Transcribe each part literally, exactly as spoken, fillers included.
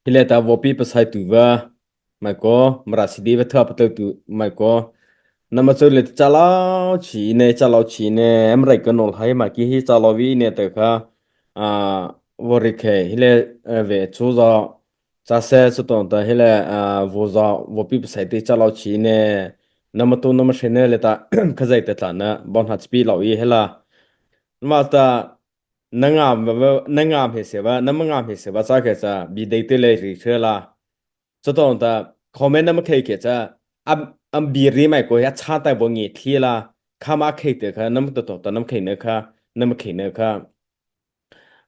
He liata vaw pi pasaituhpa, maih ko, Mara sidi va tha patlôtuh, maih ko. Nama chô liata chalao chi ne, chalao chi ne, ama rai kano lai ma ki hi chalao vi ne ta kha, a, vaw ri khe, he lia, a, ve chu za, cha se chu tawh ta, he lia, a, vaw za, vaw pi pasai te chalao chi ne, nama to nama se ne liata, Khazoh ta tla na, baw na chi pi lao i he la. Nama ta, na ngam va, na ngam he se va, nama ngam he se va, cha khe cha, bi dei te le ri che la. Cha tawh ta, comment nama khei khe cha, am, am bi ri mai ko ya cha tai vaw nge thi la, kha ma khei te kha, nama to to ta nama khei na kha, nama khei na kha.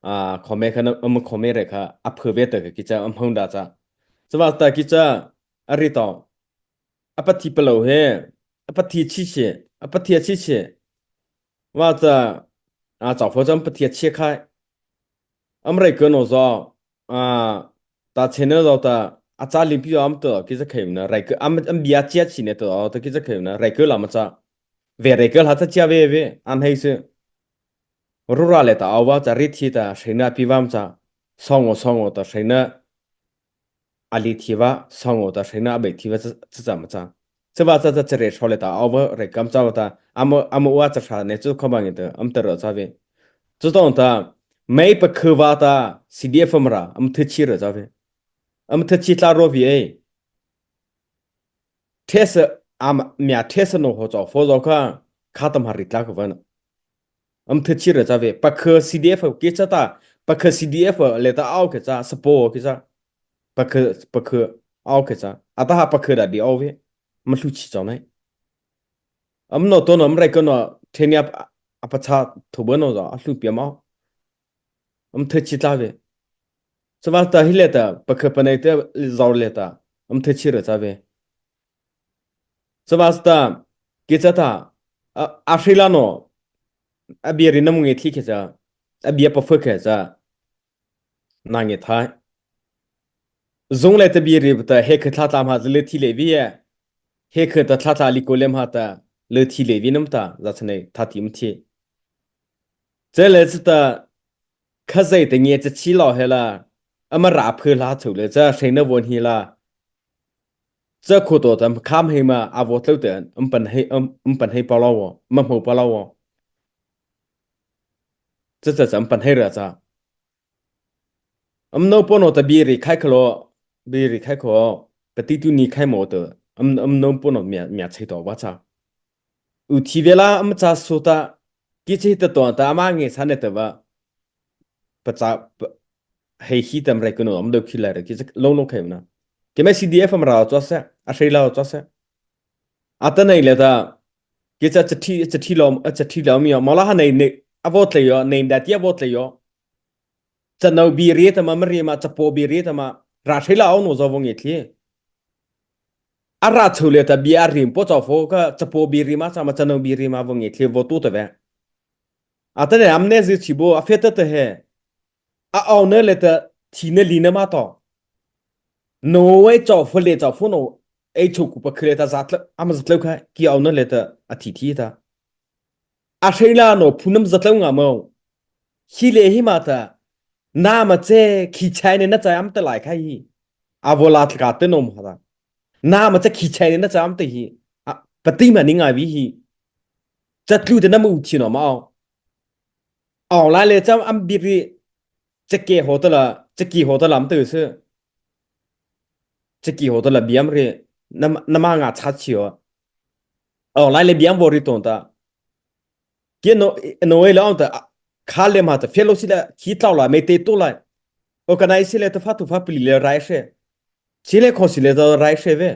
A, comment kha na, ama comment re kha, a phu ve te kha ki cha, am hong da cha. Cha va ta ki cha, a ri tawh. A pathi palôh he, a pathi chi chi, a pathi a chi chi. Va cha, a, cha pho cha am pathi a chi khai. Am rai kano za, a, ta chena za ta, a cha limpi za am to, ki cha khei na, rai ka, am, am bia chia chi ne to, to ki cha khei na, rai ka la ma cha. Ve rai ka la ta chia ve ve, an hei se. Rura le ta aw va cha ri thi ta, se na pi va ma cha. Song o, song o ta, se na. A li thi va, song o ta, se na a bai thi va, cha, cha, cha ma cha. Cha va cha cha cha re so le ta, aw va re kam cha va ta, ama, ama wa cha sa ne chu kha ma nge ta, am ta ro cha ve. Chu tawh ta, mei pa khu va ta, C D F Mara, am thu chi ro cha ve. Am thu chi tla ro vi e. Thesa, am, mia thesa no ho cha pho zo kha, kha tam ha ri tla ko va na. Am thu chi ro cha ve, pa khu C D F ki cha ta, pa khu C D F le ta aw ki cha, sapo ki cha. Pa khu, pa khu, aw ki cha. A ta ha pa khu da di aw ve. Ma hlu chi cha nai. Am no to no, am rai ko no, thenia a, a pa cha thu ba no za, a hlu pia ma. Am thu chi tla ve. Cha va ta he le ta, pa khu pa nei te za le ta. Am thu chi ro cha ve. Cha va ta, ki cha ta, a, a hri la no, a bia ri na mu nge thi khe cha, a bia pa phu khe cha, na nge thai. Zung le ta bia ri ta, he khe thla thla ma za le thi le vi e. He khe ta thla thla li ko le ma ta, le thi le vi nam ta, za cha nei, tha ti am thi. Cha le cha ta, Khazoh ta nge cha chi lo he la, ama ra phu la chu le cha, se na vaw hi la. Cha khu to ta, kham hei ma, a vaw tlo ta, am pan hei, am, am pan hei pa lo wo, ma hmo pa lo wo. Cha cha cha, am pan hei ra cha. Am no po no ta bia ri khai kha lo, bia ri khai kho, pa ti tu ni khai mo ta, am, am no po no mia, mia chei to va cha. U thi ve la, am cha so ta, ki chi ta to ta, ama nge sa ne ta va. Pa cha, pa, hei hi tam rai kano, am do khi la ra, ki cha lo lo khai na. Ki mai C D F Mara cha se, a hri la cha se. A ta nei le ta, ki cha cha thi, cha thi lo, cha thi lo mi yo, ma la ha nei, nei, a vaw tlai yo, nei da ti a vaw tlai yo. Cha no bia ri ta ma, ma ri ma, cha po bia ri ta ma, ra hri la aw no za vaw nge thi. A ra chu le ta bia ri po cha pho kha, cha po bia ri ma cha ma, cha no bia ri ma vaw nge thi vaw tu ta ve. A ta ne am ne zi chi bo, a fe ta ta he. A aw ne le ta thi ne li ne ma to. No e cha pho le cha pho no, e chu ku pa khu le ta za tla, am za tla kha, ki aw ne le ta, a thi thi ta. A hre la no phu nam za tlo nga mo. Hi le hi ma ta. Na ma che khi chai ne na chai am ta lai khai hi. A vo la tla ka te no ma ta. Na ma che khi chai ne na chai am ta hi. A, pa ti ma ni nga vi hi. Cha tlu te na mu thi no ma. Aw la le cha am bi ri. Cha ke ho ta la, cha ki ho ta la am ta se. Cha ki ho ta la biam re. Na, na ma nga cha chi ho. Aw lai le biam vo ri ton ta. Ki no, no e la on ta, kha le ma ta, fellowship la, ki tlau la, me te to la. Organize le ta fa tu fa pli le rai she. Chi le khon si le ta rai she ve.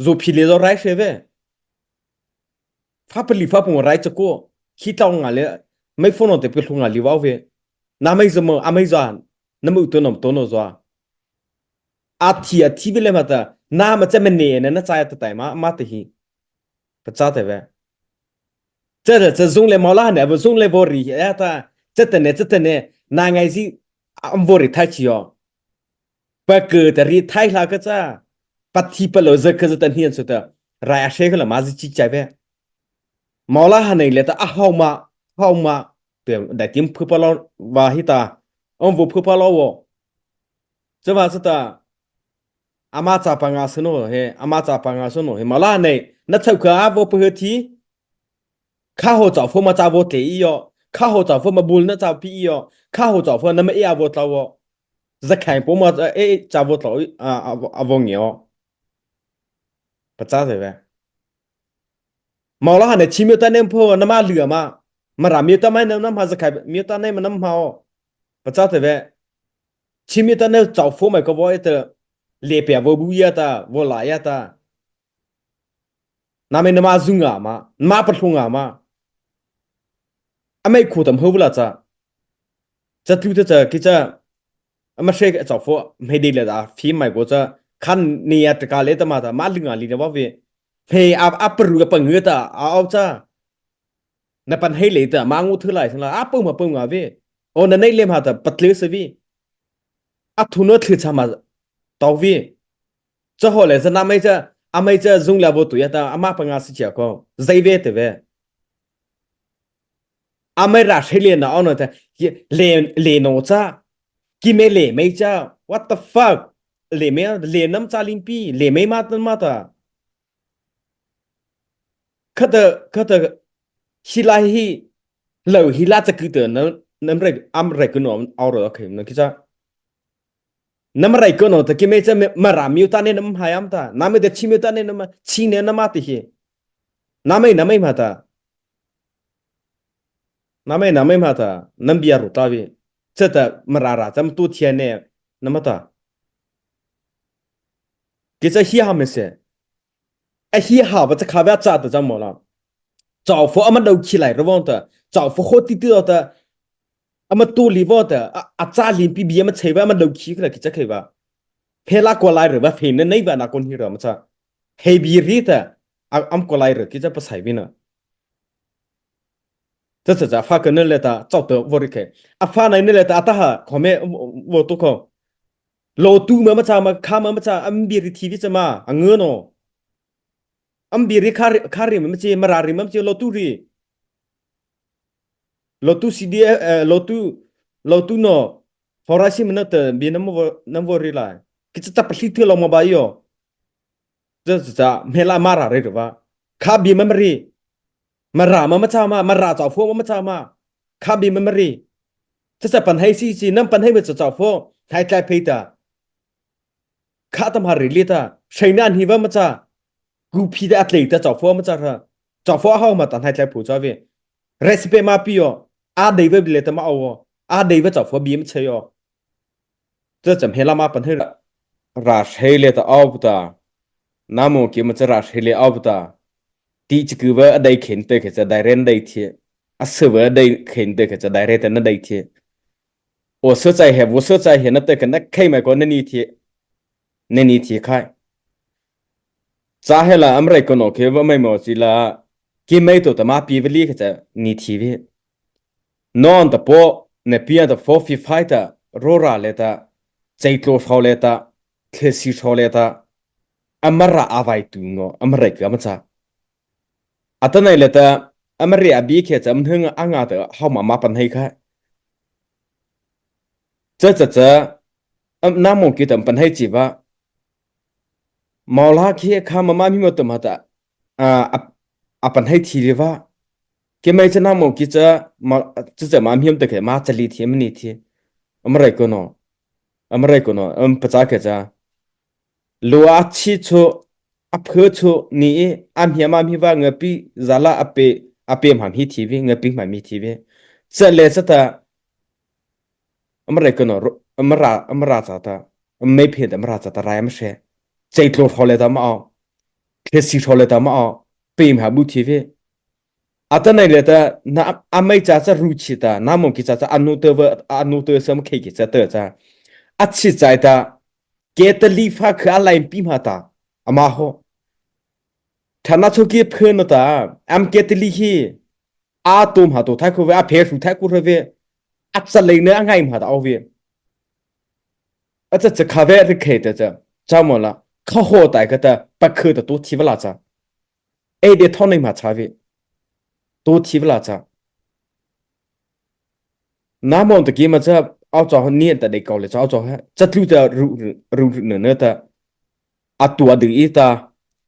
Zo phi le ta rai she ve. Fa pli fa pung rai cha ko. Ki tlau nga le, mai fo no te pli nga li wa ve. Na mai zo mo, a mai zo an. Na mu to no to no zo a. A thi, a thi ve le ma ta, na ma cha me ne, na na cha ya ta tai ma, ma ta hi. Pa cha ta ve. Cha ta, cha zung le ma la ne, va zung le vo ri, ya ta, cha ta ne, cha ta ne, na ngai zi, am vo ri thai chi yo. Pa ke ta ri thai la ka cha. Pa thi pa lo za ka za ta hian su ta. Rai a she ka la ma zi chi chai ve. Ma la ha nei le ta, a hau ma, hau ma. Te, dai tim phu pa lo, va hi ta. Am vo phu pa lo vo. Chavâta, ama châpa ngâsâ no he, ama châpa ngâsâ no he, moh la nei, na chhôh kha a vaw pahâ thei. Kha hawh châ pho ma châ vaw tlei ei aw. Kha hawh châ pho ma bul na châ pi ei aw. Kha hawh châ pho nama ei a vaw tlô aw. Zakhai po ma ei châ vaw tlô a, a, a vaw ngia aw. Pachâ teh vei. Moh la ha nei chi miao ta nei pho nama ly ama. Mara miao ta mai nama ha, Zakhai miao ta nei ma nama ha aw. Pachâ teh vei. Chi miao ta nei châ pho mai ko vaw ei ta. Lei pia vaw bu ya ta, vaw la ya ta. Nama nama zu nga ma, nama pahlong nga ma. Ama ei khu tam hawh la cha. Cha tlu ta cha ki cha. Ama se châ pho, mei dei la da, fi mai ko cha. Khan ni ya ta ka le ta ma ta, ma ly nga ly na vaw vei. Mei a, a paru a pangei ta, a aw cha. Na pan hei le ta, ma ngu thu lai sala, a pau ma pau nga vei. O na nei le ma ta, patlei sa vei. A thu no thlei cha ma, tau vei. Cha hawh le cha nama ei cha, ama ei cha zung la vaw tu ya ta, ama pa ngâsâ chi a ko, zai vei teh vei. Ama ei ra se le na aw no ta, ki le, le no cha. Keimo le mei cha, what the fuck? Le mei, le nama châ limpi, le mei ma ta ma ta. Khata, khata, hi la hi, lo hi la cha ku ta na, nama rai, ama rai ku no, aw ro khei na ki cha. Nama rai ku no ta keimo cha me, Mara miao ta nei nama ha ama ta. Nama ei ta chi miao ta nei nama, chi nei nama tei hi. Nama ei, nama ei ma ta. Nama ei, nama ei ma ta. Nama bie ru ta vei. Cha ta Mara ra, cha ma tu thei nei, nama ta. Ki cha hi ha me se. A hi ha va cha kha va cha ta cha moh la. Châ pho ama dau khi lai ra vaw ta. Châ pho ho ti ti ta. Ama tu li vaw ta. A, a châ limpi bie ama chei va ama dau khi la ki cha khei va. He la ko lai ra va he na nei va na kon hi ra ma cha. He bi ri ta. A, ama ko lai ra ki cha pasai vei na. Cha cha cha fa ka na le ta, châ ta vaw ri khei. A fa nai na le ta, a ta ha, ko me, vaw tu ko. Lo tu ma ma cha ma, kha ma ma cha, ama bi ri thei vei cha ma, a ngu no. Ama bi ri kha ri, kha ri ma ma chi, Mara ri ma ma chi, lo tu ri. Lo tu si di, eh, lo tu, lo tu no. Fo ra si ma na ta, bi nama vaw, nama vaw ri lai. Ki cha cha pa hli thu lo ma ba yo. Cha cha cha, mei la Mara ri ri va. Kha bi ma ma ri. Mara ma ma cha ma, Mara châ pho ma ma cha ma. Kha bi ma ma ri. Cha cha pan hei si si, nama pan hei ma cha châ pho. Hai tlai phei ta. Kha ta ma ri li ta. Sai na hi va ma cha. Ku phi ta a tlei ta châ pho ma cha ra. Châ pho a hawh ma ta hai tlai phu cha vei. Recipe ma pi yo. A dei va bi le ta ma aw. A dei va châ pho bi ma cha yo. Cha cha mei la ma pan hei ra. Ra sei le ta aw ta. Nama ki ma cha ra sei le aw ta. Ti chi ku va a dei khen te khe cha dai ren dei thei. A se va a dei khen te khe cha dai re ta na dei thei. O se chai he, vo se chai he na te khe na khei mai ko na ni thei. Na ni thei khai. Cha he la ama rai ku no khe va mai mo chi la. Keimo to ta ma pi va li khe cha ni thei vei. Nô ta po, na pi ta pho fi fai ta, ro ra le ta, chei tlo sau le ta, thei si sau le ta, ama ra a vai tu ngo, ama rai ka ma cha. A ta nei le ta, ama ri a bi khe cha, ama hung a nga ta, hawh ma ma pan hei kha. Cha cha cha, am, nama ki ta pan hei chi va. Moh la ki kha ma ma mi mo ta ma ta. A, a, a pan hei thei li va. Keimo cha nama ki cha, ma, cha cha ma mi mo ta khe, ma cha li thei, ma ni thei. Ama rai ku no. Ama rai ku no, ama pachâ khe cha. Lua a chi chu, a phu chu, ni e, a mi ma mi va nga pi, za la a pe, a pe ma mi thei vei, nga pi ma mi thei vei. Cha le cha ta, ama rai ku no, ro, ama ra, ama ra cha ta, ama mei phe ta, ama ra cha ta, rai ama se. Chei tlo sau le ta ma aw. Thei si sau le ta ma aw. Pe ma bu thei vei. A ta nei le ta, na, a mei cha cha ru chi ta, nama ki cha cha a nu te va, a nu te sa ma khei ki cha te cha. A chi chai ta, ke ta li fa kha a lai pi ma ta, ama ho. Thana cho ki phe na ta, am ke ta li hi, a to ma to thai ko ve, a phe su thai ko re ve, a cha le na a ngai ma ta aw ve. A cha cha kha ve ri khei ta cha, cha mo la, kha ho tai ka ta, pa kha ta to thei va la cha. Ei de thon nei ma cha ve. To thei va la cha. Nama ta ki ma cha, Ao châ, nie ta dei kau lei châ, ao châ he. Chatlu ta ru, ru, ru, ru, nâ, nâ ta. A tua dei ei ta.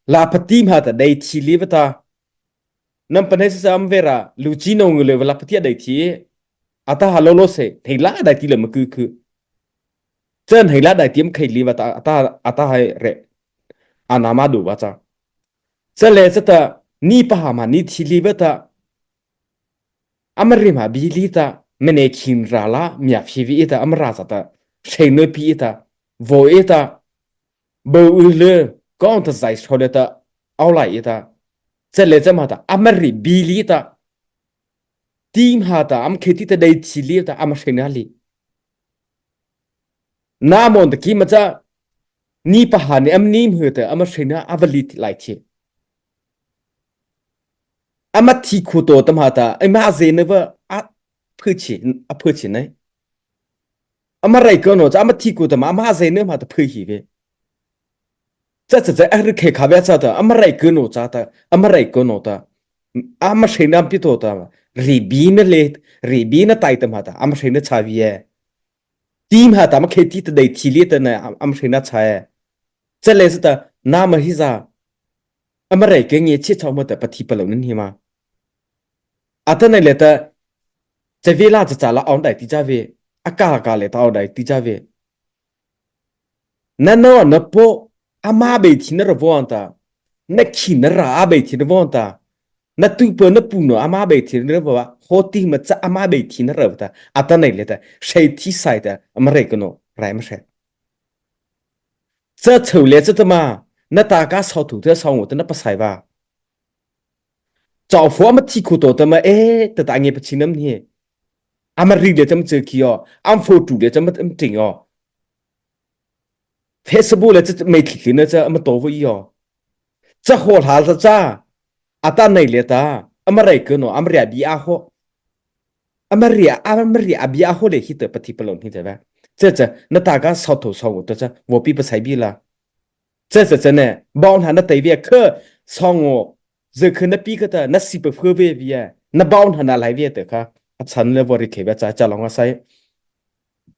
La pati ma ta dei thi lei va ta. Nam panai sa sa am vera, lu chi no ngu lei va la pati a dei thi. Ata ha lo lo se, thei la dai ti lei ma ku ku. Chan thei la dai ti am khei lei va ta, ata, ata hai re. Ana ma du va châ. Cha lei cha ta, ni pa ha ma ni thi lei va ta. Ama ri ma bi lei ta, mene khin ra la, mia phi vi ei ta, ama ra sa ta, sei no pi ei ta, vo ei ta, bo u le, kong ta zai so lei ta, ao lai ei ta. Cha lei cha ma ta, ama ri bi lei ta, ti ma ta, am khei ti ta dei thi lei ta, ama sei na lei. Na mon ta ki ma cha, ni pa ha ni am ni mhu ta, ama sei na a va lei lai thi. Ama thi khu to ta ma ta, ai ma ze na va, a phu chi, a phu chi nai. Ama rai ko no cha, ama thi khu ta ma, ama ze na ma ta phu hi ve. Cha cha cha, a ri khei kha ve cha ta, ama rai ko no cha ta, ama rai ko no ta. Ama sei na pi to ta, ri bi na lei, ri bi na tai ta ma ta, ama sei na châ vi e. Ti ma ta, ama khei ti ta dei thi lei ta na, ama sei na châ e. Cha lei cha ta, na ma hi za. Ama rai ke nge chi chau ma ta pathi palôh na hi ma. Ata nai lei ta, cha ve la cha cha la ao dai ti cha ve. A ka ka lei ta ao dai ti cha ve. Na no na po, ama bei thi na ra vo ta. Na khin na ra a bei thi na vo ta. Na tu po na pu no ama bei thi na ra vo. Ho ti ma cha ama bei thi na ra vo ta. Ata nai lei ta, sei thi sai ta, ama rai ko no, rai ma sei. Cha chau lei cha ta ma, na ta ka sau thu ta sau ngo ta na pa sai va. Chau pho ama thi khu to ta ma, e, ta ta nge pa chi nam ni. Ama ri lei ta ma che ki o, am pho tu lei cha ma, am ting o. Facebook lei cha, mei thi thi na cha, ama to vo i o. Cha ho la cha cha, ata nai lei ta, ama rai ko no, ama ri a bi a ho. Ama ri a, ama ri a bi a ho lei hi ta pathi palôh hi ta va. Cha cha, na ta ka sau thu sau ngo ta cha, vo pi pa sai bi la. Cha cha cha ne, bau na na tai ve kha, sau ngo, ze kha na pi kha ta, na si pa phu ve ve, na bau na na lai ve ta kha, a chan lei vo ri khei ve cha, cha long a sai.